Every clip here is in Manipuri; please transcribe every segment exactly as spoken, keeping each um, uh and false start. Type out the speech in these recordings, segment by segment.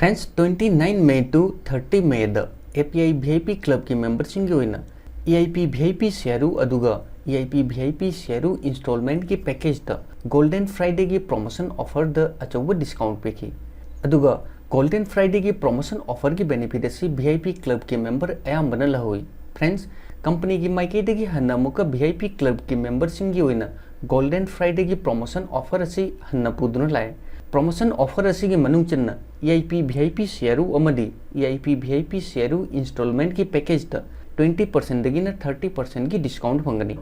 Friends, twenty nine May to thirty May the API VIP Club ꯀꯤ member ꯁꯤꯡꯒꯤ ꯑꯣꯏꯅ EIP VIP ꯁꯤꯌꯥꯔꯨ ꯑꯗꯨꯒ EIP VIP ꯁꯤꯌꯥꯔꯨ installment ꯀꯤ package ꯇ Golden Friday ꯒꯤ promotion offer ꯗ ꯑꯆꯧꯕ discount ꯄꯤꯈꯤ꯫ ꯑꯗꯨꯒ Golden Friday ꯒꯤ promotion offer ꯒꯤ benefit ꯑꯁꯤ VIP Club ꯀꯤ member ꯑꯌꯥꯝꯕꯅ ꯂꯧꯍꯧꯏ꯫ Friends, company ꯒꯤ ꯃꯥꯏꯀꯩꯗꯒꯤ ꯍꯟꯅ ꯑꯃꯨꯛꯀ VIP Club ꯀꯤ member ꯁꯤꯡꯒꯤ ꯑꯣꯏꯅ Golden Friday ꯒꯤ promotion offer ꯑꯁꯤ ꯍꯟꯅ ꯄꯨꯗꯨꯅ ꯂꯥꯛꯑꯦ꯫ Promotion offer ꯑꯁꯤꯒꯤ ꯃꯅꯨꯡ ꯆꯟꯅ EIP VIP ꯁꯤꯌꯥꯔꯨ ꯑꯃꯗꯤ EIP VIP ꯁꯤꯌꯥꯔꯨ installment ꯀꯤ package ꯇ twenty percent ꯗꯒꯤꯅ thirty percent ꯒꯤ discount ꯐꯪꯒꯅꯤ꯫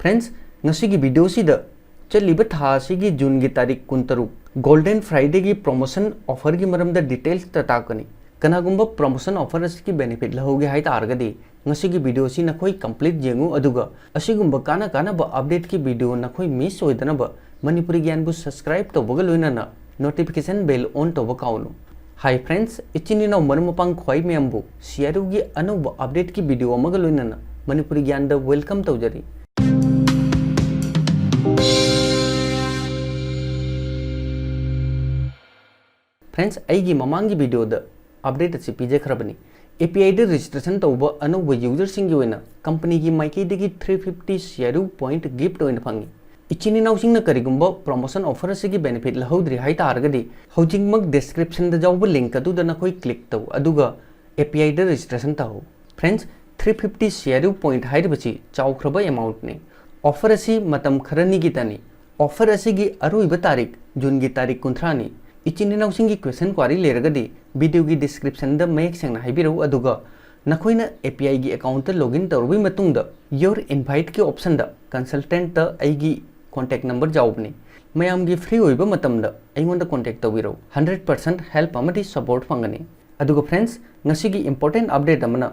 Friends, ꯉꯁꯤꯒꯤ video ꯁꯤꯗ ꯆꯠꯂꯤꯕ ꯊꯥ ꯑꯁꯤꯒꯤ June ꯒꯤ ꯇꯥꯔꯤꯛ ꯀꯨꯟꯇꯔꯨꯛ Golden Friday ꯒꯤ promotion offer ꯒꯤ ꯃꯔꯝꯗ details ꯇ ꯇꯥꯛꯀꯅꯤ꯫ ꯀꯅꯥꯒꯨꯝꯕ promotion offer ꯑꯁꯤꯒꯤ benefit ꯂꯧꯍꯧꯒꯦ ꯍꯥꯏ ꯇꯥꯔꯒꯗꯤ ꯉꯁꯤꯒꯤ video ꯑꯁꯤ ꯅꯈꯣꯏ complete ꯌꯦꯡꯉꯨ, ꯑꯗꯨꯒ ꯑꯁꯤꯒꯨꯝꯕ ꯀꯥꯟꯅ ꯀꯥꯟꯅꯕ update ꯀꯤ video ꯅꯈꯣꯏ miss ꯑꯣꯏꯗꯅꯕ ꯃꯅꯤꯄꯨꯔꯤ ꯒ꯭ꯌꯥꯟꯕꯨ subscribe ꯇꯧꯕꯒ ꯂꯣꯏꯅꯅ notification bell on ꯇꯧꯕ ꯀꯥꯎꯅꯨ꯫ Hi friends, ꯏꯆꯤꯟ ꯏꯅꯥꯎ ꯃꯔꯨꯞ ꯃꯄꯥꯡ ꯈ꯭ꯋꯥꯏ ꯃꯌꯥꯝꯕꯨ ꯁꯤꯌꯥꯔꯨꯒꯤ ꯑꯅꯧꯕ update ꯀꯤ video ꯑꯃꯒ ꯂꯣꯏꯅꯅ ꯃꯅꯤꯄꯨꯔꯤ ꯒ꯭ꯌꯥꯟꯗ welcome ꯇꯧꯖꯔꯤ꯫ Friends, ꯑꯩꯒꯤ ꯃꯃꯥꯡꯒꯤ video ꯗ update ꯑꯁꯤ ꯄꯤꯖꯈ꯭ꯔꯕꯅꯤ꯫ API ꯗ registration ꯇꯧꯕ ꯑꯅꯧꯕ user ꯁꯤꯡꯒꯤ ꯑꯣꯏꯅ company ꯒꯤ ꯃꯥꯏꯀꯩꯗꯒꯤ three fifty ꯁꯤꯌꯥꯔꯨ point gift ꯑꯣꯏꯅ ꯐꯪꯉꯤ꯫ ꯏꯆꯤꯟ ꯏꯅꯥꯎꯁꯤꯡꯅ ꯀꯔꯤꯒꯨꯝꯕ promotion offer ꯑꯁꯤꯒꯤ benefit ꯂꯧꯍꯧꯗ꯭ꯔꯤ ꯍꯥꯏ ꯇꯥꯔꯒꯗꯤ ꯍꯧꯖꯤꯛꯃꯛ description ꯗ ꯌꯥꯎꯕ link ꯑꯗꯨꯗ ꯅꯈꯣꯏ click ꯇꯧ, ꯑꯗꯨꯒ API ꯗ registration ꯇꯧ꯫ Friends, three fifty ꯁꯤꯌꯥꯔꯨ point ꯍꯥꯏꯔꯤꯕꯁꯤ ꯆꯥꯎꯈ꯭ꯔꯕ amount ꯅꯤ꯫ Offer ꯑꯁꯤ ꯃꯇꯝ ꯈꯔꯅꯤꯒꯤꯇꯅꯤ꯫ Offer ꯑꯁꯤꯒꯤ ꯑꯔꯣꯏꯕ ꯇꯥꯔꯤꯛ June ꯒꯤ ꯇꯥꯔꯤꯛ ꯀꯨꯟꯊ꯭ꯔꯥꯅꯤ꯫ ꯏꯆꯤꯟ ꯏꯅꯥꯎꯁꯤꯡꯒꯤ question query ꯂꯩꯔꯒꯗꯤ video ꯒꯤ description ꯗ ꯃꯌꯦꯛ ꯁꯦꯡꯅ ꯍꯥꯏꯕꯤꯔꯛꯎ, ꯑꯗꯨꯒ ꯅꯈꯣꯏꯅ API ꯒꯤ account ꯇ login ꯇꯧꯔꯕ ꯃꯇꯨꯡꯗ your invite ꯀꯤ option ꯗ consultant ꯇ ꯑꯩꯒꯤ contact number ꯌꯥꯎꯕꯅꯤ꯫ ꯃꯌꯥꯝꯒꯤ free ꯑꯣꯏꯕ ꯃꯇꯝꯗ ꯑꯩꯉꯣꯟꯗ contact ꯇꯧꯕꯤꯔꯛꯎ꯫ Hundred percent help ꯑꯃꯗꯤ support ꯐꯪꯒꯅꯤ꯫ ꯑꯗꯨꯒ friends, ꯉꯁꯤꯒꯤ important update ꯑꯃꯅ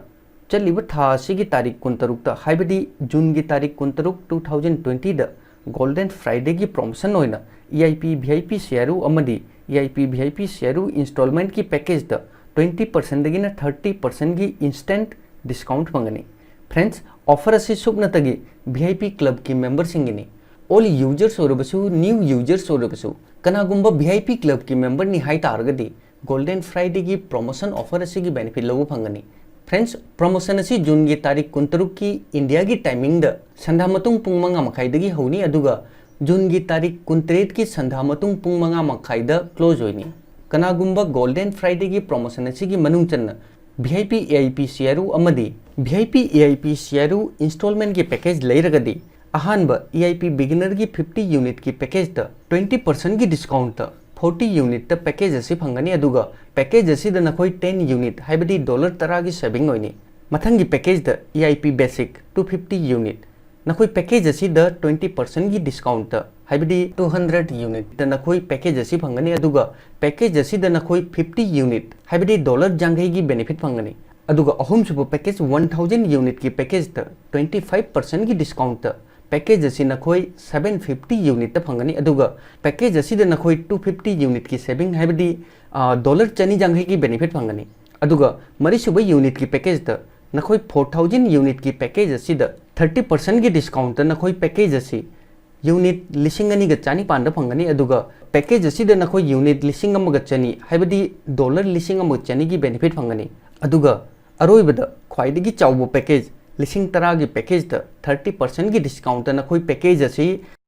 ꯆꯠꯂꯤꯕ ꯊꯥ ꯑꯁꯤꯒꯤ ꯇꯥꯔꯤꯛ ꯀꯨꯟꯇꯔꯨꯛꯇ, ꯍꯥꯏꯕꯗꯤ June ꯒꯤ ꯇꯥꯔꯤꯛ ꯀꯨꯟꯇꯔꯨꯛ, two thousand twenty ꯗ Golden Friday ꯒꯤ promotion ꯑꯣꯏꯅ EIP VIP ꯁꯤꯌꯥꯔꯨ ꯑꯃꯗꯤ EIP VIP ꯁꯤꯌꯥꯔꯨ installment ꯀꯤ package ꯇ twenty percent ꯗꯒꯤꯅ thirty percent ꯒꯤ instant discount ꯐꯪꯒꯅꯤ꯫ Friends, offer ꯑꯁꯤ ꯁꯨꯞꯅꯇꯒꯤ VIP Club ꯀꯤ member ꯁꯤꯡꯒꯤꯅꯤ꯫ Old users ꯑꯣꯏꯔꯕꯁꯨ, new users ꯑꯣꯏꯔꯕꯁꯨ, ꯀꯅꯥꯒꯨꯝꯕ VIP Club ꯀꯤ member ꯅꯤ ꯍꯥꯏ ꯇꯥꯔꯒꯗꯤ Golden Fridayꯒꯤ promotion offer ꯑꯁꯤꯒꯤ benefit ꯂꯧꯕ ꯐꯪꯒꯅꯤ꯫ Friends, promotion ꯑꯁꯤ Juneꯒꯤ ꯇꯥꯔꯤꯛ ꯀꯨꯟꯇꯔꯨꯛꯀꯤ Indiaꯒꯤ timingꯗ ꯁꯟꯗꯥ ꯃꯇꯨꯡ ꯄꯨꯡ ꯃꯉꯥ ꯃꯈꯥꯏꯗꯒꯤ ꯍꯧꯅꯤ, ꯑꯗꯨꯒ Juneꯒꯤ ꯇꯥꯔꯤꯛ ꯀꯨꯟꯇꯔꯦꯠꯀꯤ ꯁꯟꯗꯥ ꯃꯇꯨꯡ ꯄꯨꯡ ꯃꯉꯥ ꯃꯈꯥꯏꯗ close ꯑꯣꯏꯅꯤ꯫ ꯀꯅꯥꯒꯨꯝꯕ Golden Fridayꯒꯤ promotion ꯑꯁꯤꯒꯤ ꯃꯅꯨꯡ ꯆꯟꯅ V I P, A I P, C R U ꯑꯃꯗꯤ V I P, A I P, C R U installmentꯀꯤ package ꯂꯩꯔꯒꯗꯤ, ꯑꯍꯥꯟꯕ E I P beginnerꯒꯤ fifty unitꯀꯤ packageꯇ twenty percentꯀꯤ discountꯇ forty unitꯇ package ꯑꯁꯤ ꯐꯪꯒꯅꯤ, ꯑꯗꯨꯒ package ꯑꯁꯤꯗ ꯅꯈꯣꯏ ten unit, ꯍꯥꯏꯕꯗꯤ dollar ꯇꯔꯥꯒꯤ saving ꯑꯣꯏꯅꯤ꯫ ꯃꯊꯪꯒꯤ packageꯇ E I P basic two fifty unit, ꯅꯈꯣꯏ package ꯑꯁꯤꯗ twenty percentꯀꯤ discountꯇ, ꯍꯥꯏꯕꯗꯤ two hundred unitꯇ ꯅꯈꯣꯏ package ꯑꯁꯤ ꯐꯪꯒꯅꯤ, ꯑꯗꯨꯒ package ꯑꯁꯤꯗ ꯅꯈꯣꯏ fifty unit, ꯍꯥꯏꯕꯗꯤ dollar ꯌꯥꯡꯈꯩꯒꯤ benefit ꯐꯪꯒꯅꯤ꯫ ꯑꯗꯨꯒ ꯑꯍꯨꯝꯁꯨꯕ package one thousand unitꯀꯤ packageꯇ twenty five percentꯀꯤ discountꯇ package ꯑꯁꯤ ꯅꯈꯣꯏ seven fifty unitꯇ ꯐꯪꯒꯅꯤ, ꯑꯗꯨꯒ package ꯑꯁꯤꯗ ꯅꯈꯣꯏ two fifty unitꯀꯤ saving, ꯍꯥꯏꯕꯗꯤ, ꯑ, dollar ꯆꯅꯤ ꯌꯥꯡꯈꯩꯒꯤ benefit ꯐꯪꯒꯅꯤ꯫ ꯑꯗꯨꯒ ꯃꯔꯤꯁꯨꯕ unitꯀꯤ packageꯇ ꯅꯈꯣꯏ four thousand unitꯀꯤ package ꯑꯁꯤꯗ thirty percentꯀꯤ discountꯇ ꯅꯈꯣꯏ package ꯑꯁꯤ unit ꯂꯤꯁꯤꯡ ꯑꯅꯤꯒ ꯆꯅꯤꯄꯥꯟꯗ ꯐꯪꯒꯅꯤ, ꯑꯗꯨꯒ package ꯑꯁꯤꯗ ꯅꯈꯣꯏ unit ꯂꯤꯁꯤꯡ ꯑꯃꯒ ꯆꯅꯤ, ꯍꯥꯏꯕꯗꯤ dollar ꯂꯤꯁꯤꯡ ꯑꯃꯒ ꯆꯅꯤꯒꯤ benefit ꯐꯪꯒꯅꯤ꯫ ꯑꯗꯨꯒ ꯑꯔꯣꯏꯕꯗ ꯈ꯭ꯋꯥꯏꯗꯒꯤ ꯆꯥꯎꯕ package, ꯂꯤꯁꯤꯡ ꯇꯔꯥꯒꯤ packageꯇ thirty percentꯀꯤ discountꯇ ꯅꯈꯣꯏ package ꯑꯁꯤ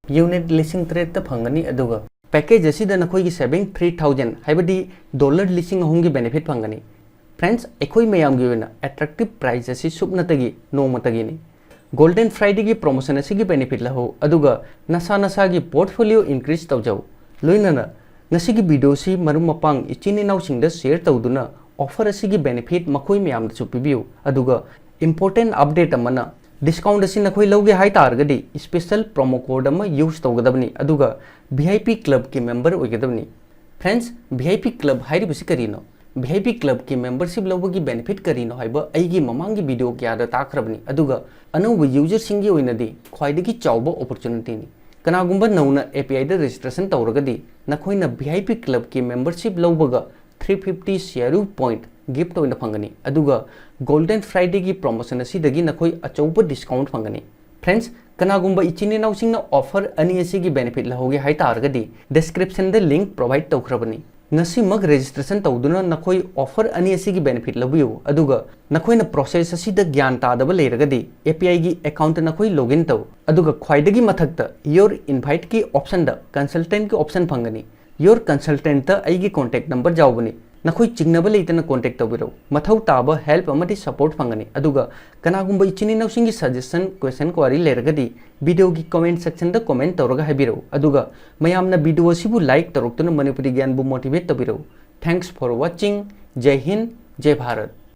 unit ꯂꯤꯁꯤꯡ ꯇꯔꯦꯠꯇ ꯐꯪꯒꯅꯤ, ꯑꯗꯨꯒ package ꯑꯁꯤꯗ ꯅꯈꯣꯏꯒꯤ saving three thousand, ꯍꯥꯏꯕꯗꯤ dollar ꯂꯤꯁꯤꯡ ꯑꯍꯨꯝꯒꯤ benefit ꯐꯪꯒꯅꯤ꯫ Friends, ꯑꯩꯈꯣꯏ ꯃꯌꯥꯝꯒꯤ ꯑꯣꯏꯅ attractive price ꯑꯁꯤ ꯁꯨꯞꯅꯇꯒꯤ ꯅꯣꯡꯃꯇꯒꯤꯅꯤ꯫ Golden Fridayꯒꯤ promotion ꯑꯁꯤꯒꯤ benefit ꯂꯧꯍꯧ, ꯑꯗꯨꯒ ꯅꯁꯥ ꯅꯁꯥꯒꯤ portfolio increase ꯇꯧꯖꯧ꯫ ꯂꯣꯏꯅꯅ ꯉꯁꯤꯒꯤ video ꯑꯁꯤ ꯃꯔꯨꯞ ꯃꯄꯥꯡ ꯏꯆꯤꯟ ꯏꯅꯥꯎꯁꯤꯡꯗ share ꯇꯧꯗꯨꯅ offer ꯑꯁꯤꯒꯤ benefit ꯃꯈꯣꯏ ꯃꯌꯥꯝꯗꯁꯨ ꯄꯤꯕꯤꯌꯨ꯫ ꯑꯗꯨꯒ important update ꯑꯃꯅ, discount ꯑꯁꯤ ꯅꯈꯣꯏ ꯂꯧꯒꯦ ꯍꯥꯏ ꯇꯥꯔꯒꯗꯤ special promo code ꯑꯃ use ꯇꯧꯒꯗꯕꯅꯤ, ꯑꯗꯨꯒ V I P clubꯀꯤ member ꯑꯣꯏꯒꯗꯕꯅꯤ꯫ Friends, V I P club ꯍꯥꯏꯔꯤꯕꯁꯤ ꯀꯔꯤꯅꯣ? V I P clubꯀꯤ membership ꯂꯧꯕꯒꯤ benefit ꯀꯔꯤꯅꯣ ꯍꯥꯏꯕ ꯑꯩꯒꯤ ꯃꯃꯥꯡꯒꯤ video ꯀꯌꯥꯗ ꯇꯥꯛꯈ꯭ꯔꯕꯅꯤ, ꯑꯗꯨꯒ ꯑꯅꯧꯕ userꯁꯤꯡꯒꯤ ꯑꯣꯏꯅꯗꯤ ꯈ꯭ꯋꯥꯏꯗꯒꯤ ꯆꯥꯎꯕ opportunityꯅꯤ꯫ ꯀꯅꯥꯒꯨꯝꯕ ꯅꯧꯅ APIꯗ registration ꯇꯧꯔꯒꯗꯤ, ꯅꯈꯣꯏꯅ V I P clubꯀꯤ membership ꯂꯧꯕꯒ three fifty C R U point gift ꯑꯣꯏꯅ ꯐꯪꯒꯅꯤ, ꯑꯗꯨꯒ Golden Fridayꯒꯤ promotion ꯑꯁꯤꯗꯒꯤ ꯅꯈꯣꯏ ꯑꯆꯧꯕ discount ꯐꯪꯒꯅꯤ꯫ Friends, ꯀꯅꯥꯒꯨꯝꯕ ꯏꯆꯤꯟ ꯏꯅꯥꯎꯁꯤꯡꯅ offer ꯑꯅꯤ ꯑꯁꯤꯒꯤ benefit ꯂꯧꯍꯧꯒꯦ ꯍꯥꯏ ꯇꯥꯔꯒꯗꯤ, descriptionꯗ link provide ꯇꯧꯈ꯭ꯔꯕꯅꯤ꯫ ꯉꯁꯤꯃꯛ registration ꯇꯧꯗꯨꯅ ꯅꯈꯣꯏ offer ꯑꯅꯤ ꯑꯁꯤꯒꯤ benefit ꯂꯧꯕꯤꯌꯨ꯫ ꯑꯗꯨꯒ ꯅꯈꯣꯏꯅ process ꯑꯁꯤꯗ ꯒ꯭ꯌꯥꯟ ꯇꯥꯗꯕ ꯂꯩꯔꯒꯗꯤ, API ꯒꯤ account ꯇ ꯅꯈꯣꯏ login ꯇꯧ꯫ ꯑꯗꯨꯒ ꯈ꯭ꯋꯥꯏꯗꯒꯤ ꯃꯊꯛꯇ Your Invite ꯀꯤ option ꯗ consultant ꯀꯤ option ꯐꯪꯒꯅꯤ꯫ Your Consultant ꯇ ꯑꯩꯒꯤ contact number ꯌꯥꯎꯕꯅꯤ꯫ ꯅꯈꯣꯏ ꯆꯤꯡꯅꯕ ꯂꯩꯇꯅ contact ꯇꯧꯕꯤꯔꯛꯎ꯫ ꯃꯊꯧ ꯇꯥꯕ help ꯑꯃꯗꯤ support ꯐꯪꯒꯅꯤ꯫ ꯑꯗꯨꯒ ꯀꯅꯥꯒꯨꯝꯕ ꯏꯆꯤꯟ ꯏꯅꯥꯎꯁꯤꯡꯒꯤ suggestion, question, query ꯂꯩꯔꯒꯗꯤ video ꯒꯤ comment section ꯗ comment ꯇꯧꯔꯒ ꯍꯥꯏꯕꯤꯔꯛꯎ꯫ ꯑꯗꯨꯒ ꯃꯌꯥꯝꯅ video ꯑꯁꯤꯕꯨ like ꯇꯧꯔꯛꯇꯨꯅ ꯃꯅꯤꯄꯨꯔꯤ ꯒ꯭ꯌꯥꯟꯕꯨ motivate ꯇꯧꯕꯤꯔꯛꯎ꯫ Thanks for watching. ꯖꯩ Hind, ꯖꯩ Bharat.